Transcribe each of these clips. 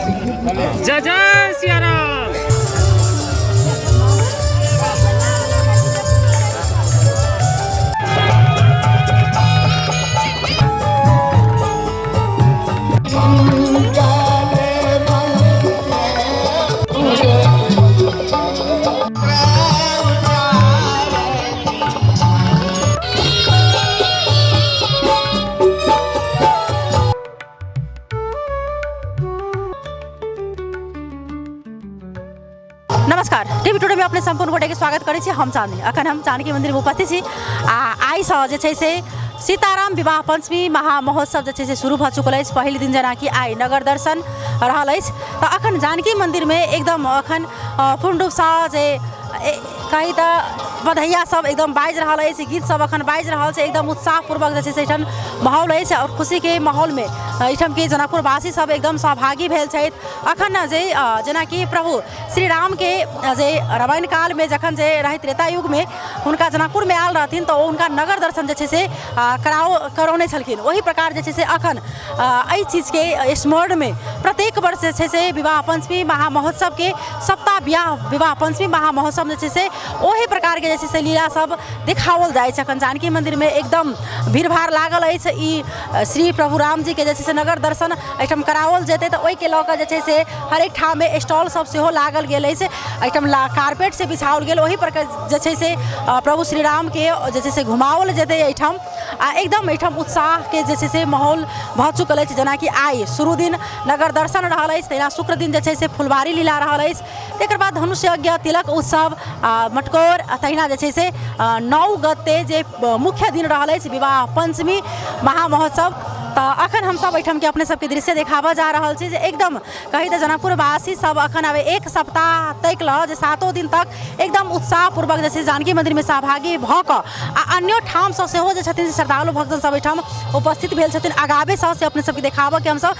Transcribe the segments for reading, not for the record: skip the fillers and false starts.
जय जय सियाराम। नमस्कार, टीवी टुडे में अपने सम्पूर्ण गोटे के स्वागत करै छी। हम चांदनी, अखन हम जानकी मंदिर में उपस्थित छी आ आइसँ जे छै से सीताराम विवाह पंचमी महामहोत्सव जे छै से शुरू भऽ चुकल अछि। पहिल दिन जेनाकि आइ नगर दर्शन रहल अछि, तऽ अखन जानकी मंदिरमे एकदम अखन पूर्ण रूपसँ जे कही तऽ बधैया सब एकदम बाजि रहल अछि, गीत सब अखन बाजि रहल छै। एकदम उत्साहपूर्वक जे छै से एहिठाम माहौल अछि आओर खुशीके माहौलमे एहिठामके जनकपुरवासी सब एकदम सहभागी भेल छथि। अखन जे जेनाकि प्रभु श्री रामके जे रामायण कालमे जखन जे रहै त्रेता युगमे हुनका जनकपुरमे आयल रहथिन तऽ ओ हुनका नगर दर्शन जे छै से करौने छलखिन। ओहि प्रकार जे छै से अखन एहि चीजके स्मरणमे प्रत्येक वर्ष जे छै से विवाह पञ्चमी महामहोत्सवके सप्ताह बियाह विवाह पञ्चमी महामहोत्सव जे छै से ओहि प्रकारके जे छै से लीला सब देखाओल जाइ छै। अखन जानकी मन्दिरमे एकदम भीड़भाड़ लागल अछि। ई श्री प्रभु रामजीके जे छै से नगर दर्शन एहिठाम कराओल जेतै, तऽ ओहिके लऽ कऽ जे छै से हरेक ठाममे स्टॉल सब सेहो लागल गेल अछि। एहिठाम कारपेट से बिछाओल गेल, ओहि पर जे छै से प्रभु श्री रामके जे छै से घुमाओल जेतै एहिठाम आ एकदम एहिठाम उत्साहके जे छै से माहौल भऽ चुकल अछि। जेनाकि आइ शुरू दिन नगर दर्शन रहल अछि, तहिना शुक्र दिन जे छै से फुलबाड़ी लीला रहल अछि, तकर बाद धनुष यज्ञ, तिलक उत्सव आ मटकोर, आ तहिना जे छै से 9 गते जे मुख्य दिन रहल अछि विवाह पञ्चमी महामहोत्सव। तऽ अखन हमसब एहिठामके अपने सबके दृश्य देखाबऽ जा रहल छी जे एकदम कही तऽ जनकपुरवासी सब अखन आब एक सप्ताह तक लऽ जे 7 दिन तक एकदम उत्साहपूर्वक जे छै जानकी मन्दिरमे सहभागी भऽ कऽ आ अन्यो ठामसँ सेहो जे छथिन से श्रद्धालु भक्तजन सब एहिठाम उपस्थित भेल छथिन। अगाबेसँ से अपने सबके देखाबऽके हमसब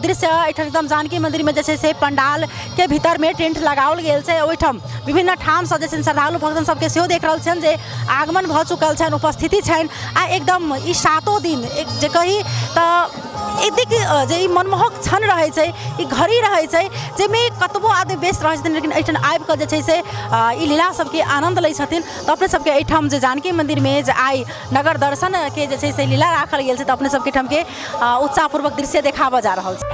दृश्य एहिठाम एकदम जानकी मन्दिरमे जे छै से पण्डालके भीतरमे टेंट लगाओल गेल छै। ओहिठाम विभिन्न ठामसँ जे छै श्रद्धालु भक्तजन सबके सेहो देख रहल छियनि जे आगमन भऽ चुकल छनि, उपस्थिति छनि आ एकदम ई 7 दिन एक जे कही तऽ एतेक जे ई मनमोहक क्षण रहै छै, ई घड़ी रहै छै जाहिमे कतबो आदमी व्यस्त रहै छथिन, लेकिन एहिठाम आबिकऽ जे छै से ई लीला सबके आनन्द लै छथिन। तऽ अपने सबके एहिठाम जे जानकी मन्दिरमे जे आइ नगर दर्शनके जे छै से लीला राखल गेल छै, तऽ अपने सबके एहिठामके उत्साहपूर्वक दृश्य देखाबऽ जा रहल छै।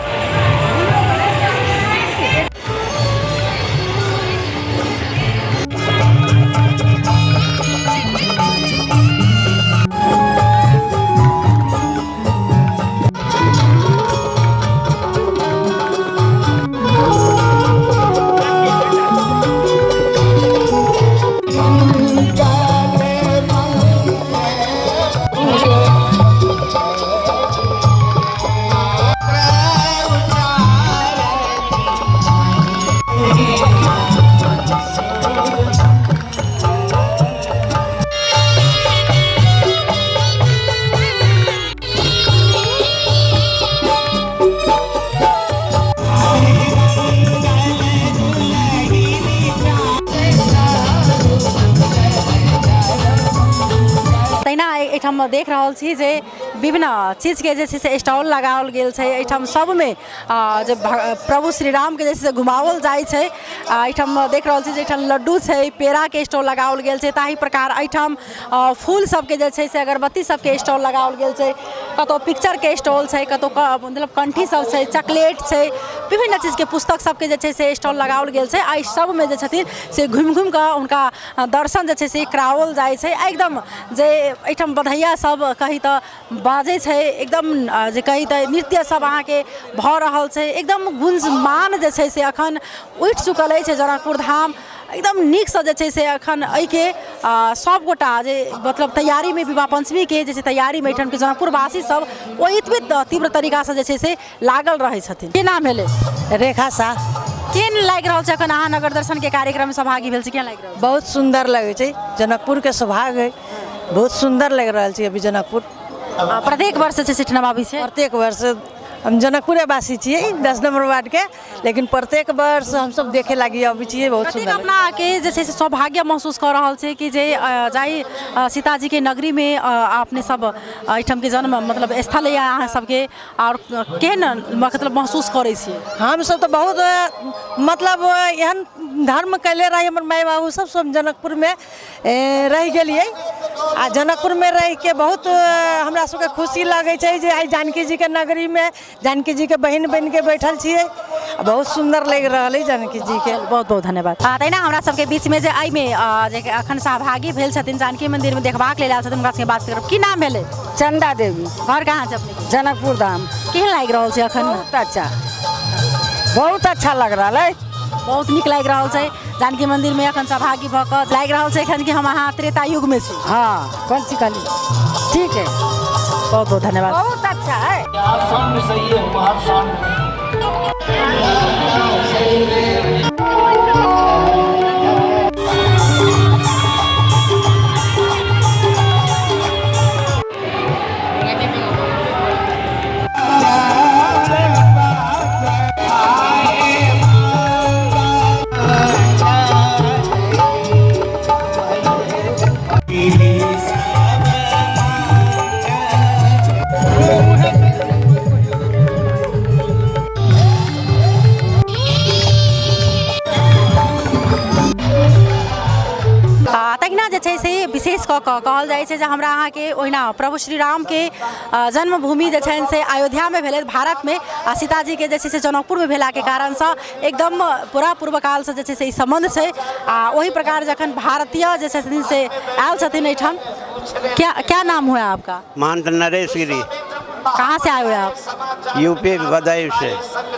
तहिना एहिठाम देख रहल छी जे विभिन्न चीजके जे छै से स्टॉल लगाओल गेल छै। एहिठाम सबमे जे प्रभु श्री रामके जे छै से घुमाओल जाइ छै। एहिठाम देख रहल छी जे एहिठाम लड्डू छै, पेड़ाके स्टॉल लगाओल गेल छै। ताहि प्रकार एहिठाम फूल सबके जे छै से अगरबत्ती सबके स्टॉल लगाओल गेल छै, कतहु पिक्चरके स्टॉल छै, कतहु मतलब कंठी सब छै, चॉकलेट छै, विभिन्न चीजके पुस्तक सबके जे छै से स्टॉल लगाओल गेल छै। आ एहि सबमे जे छथिन से घुमि घुमि कऽ हुनका दर्शन जे छै से कराओल जाइ छै। एकदम जे एहिठाम बधैया सब कही तऽ बाजै छै, एकदम जे कही तऽ नृत्य सब अहाँके भऽ रहल छै। एकदम गुंजमान जे छै से अखन उठि चुकल अछि जनकपुर धाम। एकदम नीकसँ जे छै से अखन एहिके सभगोटा जे मतलब तैयारीमे विवाह पञ्चमीके जे छै तैयारीमे एहिठामके जनकपुरवासी सब ओतबे तीव्र तरीकासँ जे छै से लागल रहै छथिन। की नाम भेलै? रेखा साह। केहन लागि रहल छै अखन अहाँ नगर दर्शनके कार्यक्रममे सहभागी भेल छी, केहन लागि रहल छै? बहुत सुन्दर लगै छै, जनकपुरके सौभाग्य है, बहुत सुन्दर लागि रहल छै अभी जनकपुर। प्रत्येक वर्ष जे छै से ठिनमा आबै छै? प्रत्येक वर्ष हम जनकपुरे वासी छियै, 10 नंबर वार्ड के, लेकिन प्रत्येक वर्ष हमसब देखे लागी अबै छियै। बहुत कतेक सुंदर। अपना के जे छै से सौभाग्य महसूस कऽ रहल छै कि जे जाहि सीताजीके नगरीमे अपने सब एहिठामके जन्म मतलब स्थल यऽ अहाँ सबके, आओर केहन मतलब महसूस करै छियै? हमसब तऽ बहुत मतलब एहन धर्म कैले रही, हमर माय बाबू सब सब जनकपुरमे रहि गेलियै आ जनकपुरमे रहिके बहुत हमरा सबके खुशी लगै छै जे आइ जानकी जीके नगरीमे जानकी जीके बहिन बनिके बैठल छियै। बहुत सुन्दर लागि रहल अइ जानकी जीके। बहुत बहुत धन्यवाद। आ तहिना हमरा सबके बीचमे जे एहिमे जे अखन सहभागी भेल छथिन, जानकी मन्दिरमे देखबाक लेल आयल छथिन, हुनका सबके बात करब। की नाम भेलै? चंदा देवी। घर कहाँ छै अपनेके? जनकपुर धाम। केहन लागि रहल छै अखन? बहुत अच्छा, बहुत अच्छा लग रहा है। बहुत नीक लागि रहल छै जानकी मन्दिरमे अखन सहभागी भऽ कऽ। लागि रहल छै एखन कि हम अहाँ त्रेता युगमे छी। हाँ, कौन सी कहली? ठीक है, बहुत बहुत धन्यवाद। बहुत अच्छा है। आ तहिना जे छै से विशेष कऽ कऽ कहल जाइ छै जे हमरा अहाँके ओहिना प्रभु श्री रामके जन्मभूमि जे छनि से अयोध्यामे भेलै भारतमे, आ सीताजीके जे छै से जनकपुरमे भेलाके कारणसँ एकदम पूरा पूर्वकालसँ जे छै से ई सम्बन्ध छै। आ ओहि प्रकार जखन भारतीय जे छथिन से आयल छथिन एहिठाम। क्या क्या नाम हुआ आपका? महंत नरेश गिरी। कहाँ से आए हुए आप? यूपी बदायूं से।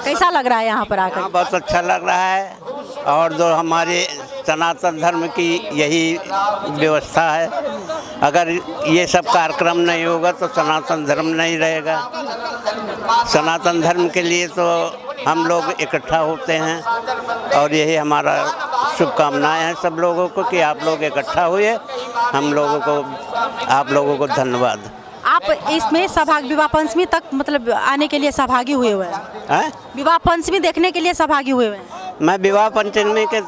कैसा लग रहा है यहाँ पर आकर? हाँ, बहुत अच्छा लग रहा है। और जो हमारे सनातन धर्म की यही व्यवस्था है, अगर ये सब कार्यक्रम नहीं होगा तो सनातन धर्म नहीं रहेगा। सनातन धर्म के लिए तो हम लोग इकट्ठा होते हैं और यही हमारा शुभकामनाएं हैं सब लोगों को कि आप लोग इकट्ठा हुए। हम लोगों को, आप लोगों को धन्यवाद। आप इसमें सहभाग विवाह पंचमी तक मतलब आने के लिए सहभागी हुए हुए हैं? हैं? विवाह पंचमी देखने के लिए सहभागी हुए हुए हैं? मैं विवाह पंचमी के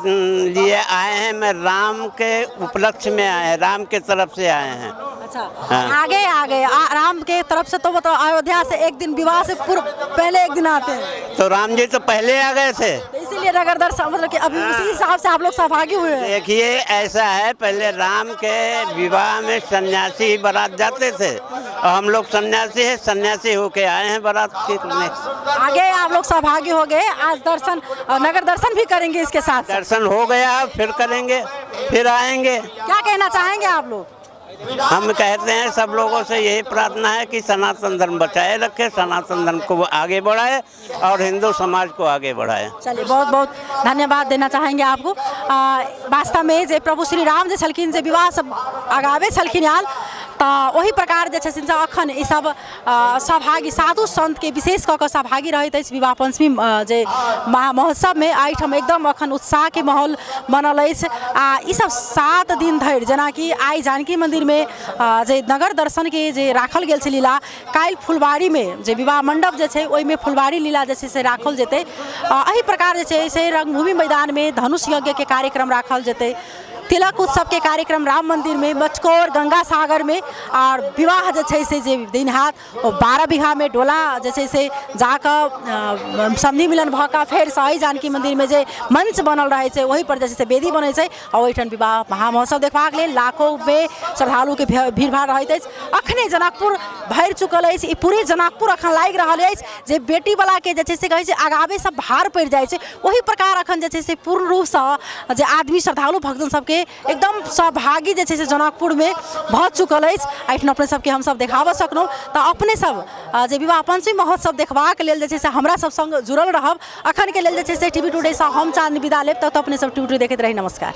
लिए आए हैं, मैं राम के उपलक्ष्य में आए हैं, राम के तरफ से आए हैं। अच्छा। हाँ। आगे आगे राम के तरफ से तो मतलब अयोध्या से एक दिन विवाह से पूर्व पहले एक दिन आते हैं। तो राम जी तो पहले आ गए थे, तो इसीलिए नगर दर्शन मतलब कि अभी उसी हिसाब से आप लोग सहभागी हुए हैं। देखिए ऐसा है, पहले राम के विवाह में सन्यासी ही बारात जाते थे और हम लोग सन्यासी हैं, सन्यासी होके आए हैं बारात के लिए। आगे आप लोग सहभागी हो गए, आज दर्शन नगर दर्शन भी करेंगे इसके साथ। दर्शन हो गया, फिर करेंगे, फिर आएंगे। क्या कहना चाहेंगे आप लोग? हम कहते हैं सब लोगों से यही प्रार्थना है कि सनातन धर्म बचाए रखे, सनातन धर्म को आगे बढ़ाए और हिंदू समाज को आगे बढ़ाए। चलिए, बहुत बहुत धन्यवाद देना चाहेंगे आपको। वास्तवमे जे प्रभु श्री राम जे छलखिन जे विवाह सब आगावे छलखिन आयल, तऽ ओहि प्रकार जे छथिन से अखन ई सब सहभागी साधु संतके विशेष कऽ कऽ सहभागी रहैत अछि विवाह पंचमी जे महोत्सवमे। एहिठाम एकदम अखन उत्साहके माहौल बनल अछि। आ ई सब 7 दिन धरि, जेनाकि आइ जानकी मन्दिरमे जे नगर दर्शनके जे राखल गेल छै लीला, काल्हि फुलबाड़ीमे जे विवाह मण्डप जे छै ओहिमे फुलबाड़ी लीला जे छै से राखल जेतै। एहि प्रकार जे छै से रंगभूमि मैदानमे धनुष यज्ञके कार्यक्रम राखल जेतै, तिलक उत्सवके कार्यक्रम राम मन्दिरमे, मचकौर गंगा सागरमे, आओर विवाह जे छै से जे दिन हैत ओ 12 बीघामे डोला जे छै से जाकऽ समधि मिलन भऽ कऽ फेरसँ एहि जानकी मन्दिरमे जे मंच बनल रहै छै ओहिपर जे छै से वेदी बनै छै आ ओहिठाम विवाह महामहोत्सव देखबाक लेल लाखोमे श्रद्धालुके भीड़भाड़ रहैत अछि। अखने जनकपुर भरि चुकल अछि, ई पूरे जनकपुर अखन लागि रहल अछि जे बेटीवलाके जे छै से कहै छै आगावे सब भार पड़ि जाइ छै, ओहि प्रकार अखन जे छै से पूर्ण रूपसँ जे आदमी श्रद्धालु भक्तजन सबके एकदम सहभागी जे छै से जनकपुरमे भऽ चुकल अछि। एहिठाम अपने सबके हमसब देखाबऽ सकलहुँ, तऽ अपने सब जे विवाह पंचमी महोत्सव देखबाक लेल जे छै से हमरा सब सङ्ग जुड़ल रहब। अखनके लेल जे छै से टीवी टुडेसँ हम चाँदनी विदा लेब, तब तऽ अपने सब टीवी टुडे देखैत रही। नमस्कार।